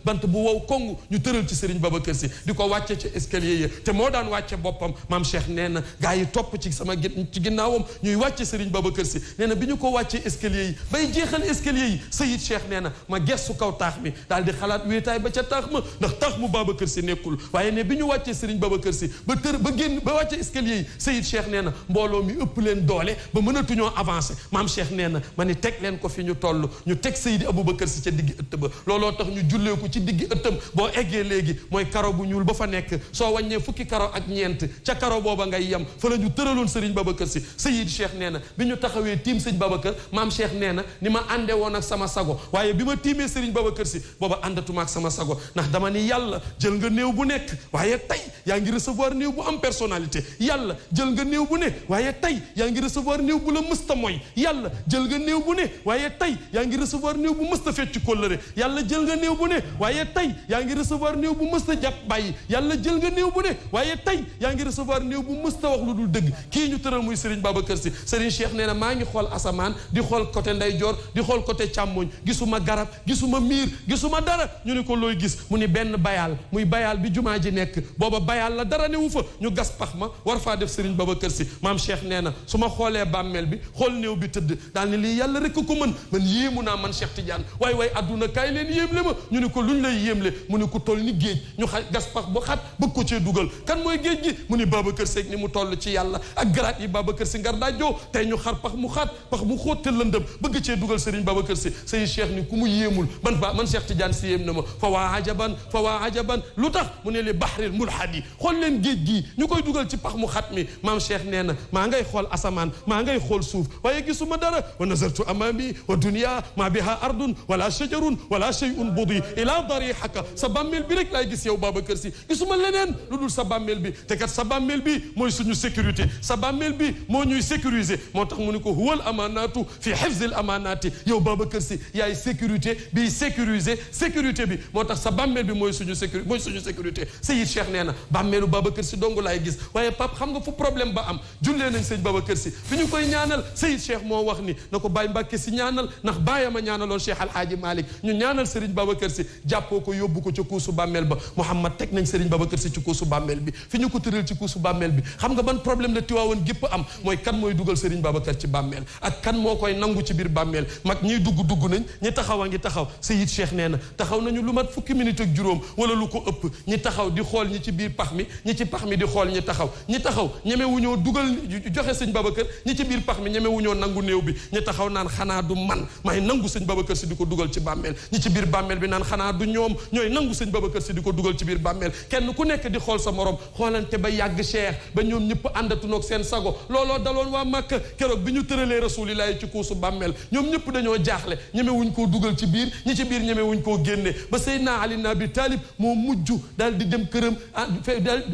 bant bu wow kongu ñu tëral ci Serigne Babacar si di ko wàcce ci escalier yi te moo daan wàcce boppam maam Cheikh nee na gaa yi topp ci sama ci ginnaawam ñuy wàcce Serigne Babacar si nee na bi ñu ko wàccee escalier yi bay jeexal escalier yi Seyid Cheikh nee na ma gestu kaw taax mi daal di xalaat wéetaay ba ca taax ma ndax taax mu Babacar si nekkul waaye ne bi ñu wàccee Serigne Babacar si ba génn ba wàcce escalier yi Seyid Cheikh nee na mbooloo mi ëpp leen doole ba mënatuñoo avancé maam Cheikh nee na ma ni teg leen ko fi ñu toll ñu teg Seydi Aboubacar si ca digg ëtt ba looloo tax ñu jullee ko ci diggi ëttam boo eggee léegi mooy karo bu ñuul ba fa nekk soo wàññee fukki karo ak ñeent ca karo booba ngay yem fa la ñu tëraloon Serigne Babacar Sy Seyid Cheikh nee na bi ñu taxawee tiim Serigne Babacar maam Cheikh nee na ni ma ànde woon ak sama sago waaye bi ma tiimee Serigne Babacar Sy booba àndatuma ak sama sago ndax dama ni yàlla jël nga néew bu nekk waaye tey yaa ngi recevoir néew bu am personnalité yàlla jël nga néew bu ne waaye tey yaa ngi recevoir néew bu la mësta mooy yàlla jël nga néew bu ne waaye tey yaa ngi recevoir néew bu mësta fecc kóllëre yàlla jël nga néew bu ne waaye tey yaa ngi recevoir néew bu mësta jàpp bàyyi yàlla jël nga néew bu ne waaye tey yaa ngi recevoir néew bu mësta wax lu dul dëgg kii ñu tëral muy Serigne Babacar Sy Serigne Cheikh nee na maa ngi xool asamaan di xool côté ndeyjoor di xool côté càmmoñ gisuma garab gisuma miir gisuma dara ñu ni ko looy gis mu ni benn bayaal muy bayaal bi jumaa ji nekk booba bayaal la dara newu fa ñu gas pax ma war faa def Serigne Babacar Sy maam Cheikh nee na su ma xoolee bàmmeel bi xool néew bi tëdd daal ni lii yàlla rek ko mën man yéemu naa man Cheikh Tidiane waay adduna kaay leen yéemle ma ñu ni ko luñ lay yéemle mu ni ko toll ni géej ñu gas pax ba xat bëgg ko cee dugal kan mooy géej gi mu ni Babacar Sy ni mu toll ci yàlla ak garaat yi Babacar Sy ngar daa joo tey ñu xar pax mu xaat pax mu xóot te lëndëm bëgg cee dugal Serigne Babacar Sy Sey Cheikh ni ku mu yéemul man Cheikh Tidiane Sy yéem na ma fa waa ajaban lu tax mu ne li bahril mulhadi xool leen géej gii ñu koy dugal ci pax mu xat mi maam Cheikh nee na maa ngay xool asamaan maa ngay xool suuf waaye gisuma dara wa nazartu amami wa dunya ma biha ardun wala shajarun wala shay'un budi ila darihaka sa bàmmeel bi rek laay gis yow Babacar Sy gisuma leneen lu dul sa bàmmeel bi te kat sa bàmmeel bi mooy suñu sécurité sa bàmmeel bi moo ñuy sécuriser moo tax mu ni ko huwal amanatu fi hifzil amanati yow Babacar Sy yaay sécurité bi sécuriser sécurité bi moo tax sa bàmmeel bi mooy suñu sécurité Seyid Cheikh nee na bàmmeelu Babacar Sy dong laay gis waaye Pape xam nga fu problème ba am jullee nañ sëñ Babacar Sy fi ñu koy ñaanal Seyid Cheikh moo wax ni na ko Baye Mbacke Sy ñaanal ndax bàyyama ñaanaloon Cheikh Alhaaji Malick ñu ñaanal Serigne Babacar Sy jàppoo ko yóbbu ko ca kuusu bàmmeel ba Mouhamad teg nañ Serigne Babacar Sy ci kuusu bàmmeel bi fi ñu ko tëral ci kuusu bàmmeel bi xam nga ban problème la Tiwaawoon gépp am mooy kan mooy dugal Serigne Babacar ci bàmmeel ak kan moo koy nangu ci biir bàmmeel mag ñiy dugg nañ ñi taxaw a ngi taxaw Seyid Cheikh nee na taxaw nañu lu mat fukki minute ak juróom wala lu ko ëpp ñi taxaw di xool ñi ci biir pax mi ñi ci pax mi di xool ñi taxaw ñeme wu ñoo dugal joxe sëñ Babacar ñi ci biir pax mi ñeme wu ñoo nangu néew bi ñi taxaw naan xanaa du man may nangu sëñ Babacar Sy di ko dugal ci bàmmeel ñi ci biir bàmmeel bi naan xanaa du ñoom ñooy nangu sëñ Babacar Sy di ko dugal ci biir bàmmeel kenn ku nekk di xool sa morom xoolante ba yàgg Cheikh ba ñoom ñëpp àndatunoog seen sago looloo daloon waa Makka keroog bi ñu tëralee rasulillahi ci kuusu bàmmeel ñoom ñëpp dañoo jaaxle ñeme wuñ koo dugal ci biir ñi ci biir ñeme wuñ koo génne ba Seydina Ali ibn Abi Talib moo mujj daal di dem këram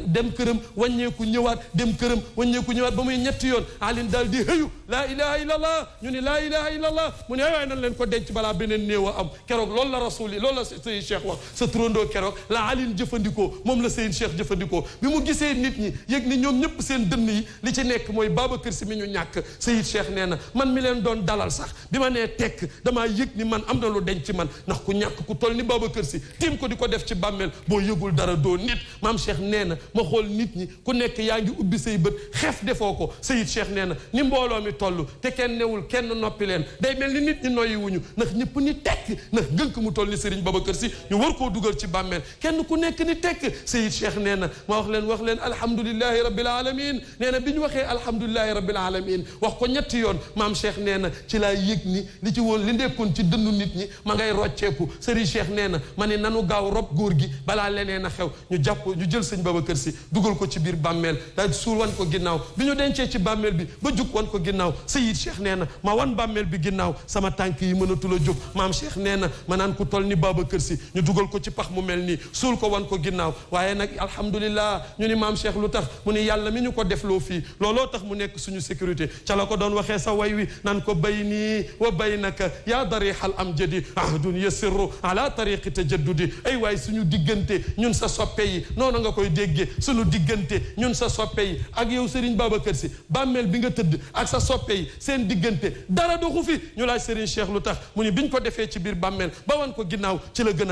dem këram wàññeeku ñëwaat dem këram wàññeeku ñëwaat ba muy ñetti yoon Ali daal di hëyu laa ilaha illallah ñu ni laa ilaha illallah mu ne waaye nan leen ko denc balaa beneen néew a am keroog loolu la rasuli loolu la Seydi Cheikh wax sa turandoo keroog la Ali jëfandikoo moom la Seydi Cheikh jëfandikoo bi mu gisee nit ñi yëg ni ñoom ñëpp seen dënn yi li ci nekk mooy Babacar Sy mi ñu ñàkk Seydi Cheikh nee na man mi leen doon dalal sax bi ma nee tekk damaa yëg ni man am na lu denc ci man ndax ku ñàkk ku toll ni Babacar Sy tiim ko di ko def ci bàmmeel boo yëgul dara doo nit maam Cheikh nee na ma xool nit ñi ku nekk yaa ngi ubbi say bët xef defoo ko Seydi Cheikh nee na ni mbooloo mi toll te kenn newul kenn noppi leen day mel ni nit ñi noyyi wuñu ndax ñëpp ni tekk ndax ngënk mu toll ni Serigne Babacar Sy ñu war koo dugal ci bàmmeel kenn ku nekk ni tekk Seydi Cheikh nee na ma wax leen alhamdulillahi rabbil alamin nee na bi ñu waxee alhamdulillahi rabbil alamin wax ko ñetti yoon maam Cheikh nee na ci laa yëg ni li ci woon li nekkoon ci dënnu nit ñi ma ngay rocceeku Serigne Cheikh nee na ma ne nanu gaaw rob góor gi balaa leneen a xew ñu jël sëñ Babacar Sy dugal ko ci biir bàmmeel daal suul wan ko ginnaaw bi ñu dencee ci bàmmeel bi ba jug wan ko ginnaaw Seyid Cheikh nee na ma wan bàmmeel bi ginnaaw sama tànk yi mënatul a jóg maam Cheikh nee na ma naan ku toll ni Babacar Sy ñu dugal ko ci pax mu mel nii suul ko wan ko ginnaaw waaye nag alhamdulillah ñu ni maam Cheikh lu tax mu ni yàlla mi ñu ko defloo fii looloo tax mu nekk suñu sécurité ca la ko doon waxee sa way wi naan ko bayni wa baynaka yaa darixal amjadi ahdun yasirru ala tariqi tajaddudi ay waay suñu diggante ñun sa soppe yi noonu nga koy déggee suñu diggante ñun sa soppe yi ak yow Serigne Babacar Sy bàmmeel bi nga tëdd ak sa soppe yi seen diggante dara doxu fi ñu laaj Serigne Cheikh lu tax mu ni biñ ko defee ci biir bàmmeel ba wan ko ginnaaw ci la gën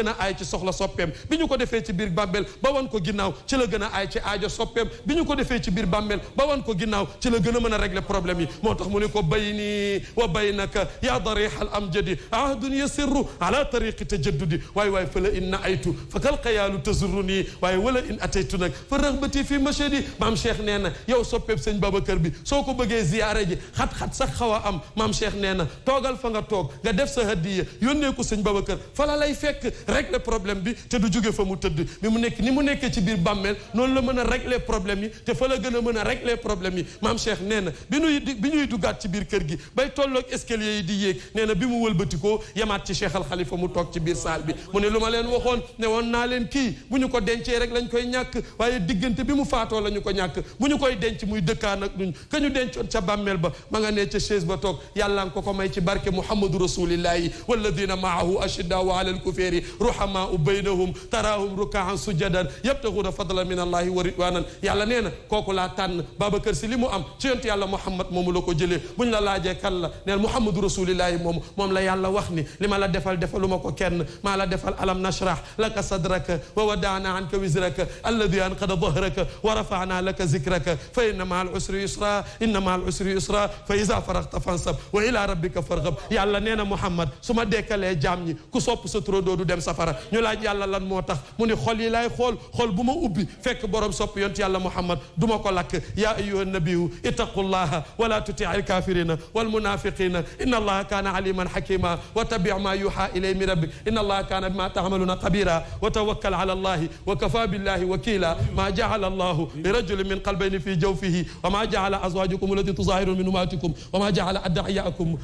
a aay ci soxla soppeem bi ñu ko defee ci biir bàmmeel ba wan ko ginnaaw ci la gën a aay ci aajo soppeem bi ñu ko defee ci biir bàmmeel ba wan ko ginnaaw ci la gën a mën a régler problème yi moo tax mu ni ko bayni wa baynaka yaa darixal amjadi ahdun yasirru ala tariqi tajaddudi waay fa la in na aytu fa kal xayaalu tazurru nii waaye wala in ataytu nag fa raxbati fi machadi maam Cheikh nee na yow soppeeb sëñ Babacar bi soo ko bëggee ziyaare ji xat-xat sax xaw a am maam Cheikh nee na toogal fa nga toog nga def sa hadiya yónnee ko sëñ Babacar Babacar fa la lay fekk régler problème bi te du jóge fa mu tëdd mi mu nekk ni mu nekkee ci biir bàmmeel noonu la mën a régler problème yi te fa la gën a mën a régler problème yi maam Cheikh nee na bi ñuy duggaat ci biir kër gi bay tolloog escalier yi di yéeg nee na bi mu wëlbatikoo yamaat ci Cheikh Al Khalifa mu toog ci biir saal bi mu ne lu ma leen waxoon ne woon naa leen kii bu ñu ko dencee rek lañ koy ñàkk waaye diggante bi mu faatoo la ñu ko ñàkk bu ñu koy denc muy dëkkaan ak duñ ka ñu dencoon ca bàmmeel ba ma nga ne ca chaise ba toog yàlla nga ko may ci barke Muhammadu rasulillahi walladina maahu ashiddaau ala alkufari ruhamaau baynahum taraahum rukaan sujjadan yabtaxuuna fadlan min allahi wa ridwanan yàlla nee na kooku laa tànn Babacar Si li mu am ci yonent yàlla Muhammad moomu la ko jëlee buñ la laajee kan la neel Muhammadu rasulillahi moom la yàlla wax ni li ma la defal defaluma ko kenn maa la defal alam nashrah laka sadraka wa wadaana anka wizraka alladi anqada dahraka wa rafana laka zikraka fa inna maa al usri yusra inna maa al usri yusra fa iza faragta fansab wa ila rabbika farghab yàlla nee na Muhammad su ma dekkalee jaam ñi ku sopp sa turandoo du dem safara ñu laaj yàlla lan moo tax mu ni xol yi laay xool bu ma ubbi fekk borom sopp yonent yàlla Muhammad du ma ko lakk yaa ayyuha nabiyu ittaqullaha wala tuti al kafirina wal munafiqina inna allaha kana aliman hakima wa tabi ma yuha ilay min rabbik inna allaha kana bima ta'maluna khabira wa tawakkal ala allahi wa kafa billahi wakila ma ja'ala allahu li rajulin min qalbayni fi jawfihi wa ma ja'ala azwajukum allati tuzahiruna min ummatikum wa ma ja'ala ad'iyakum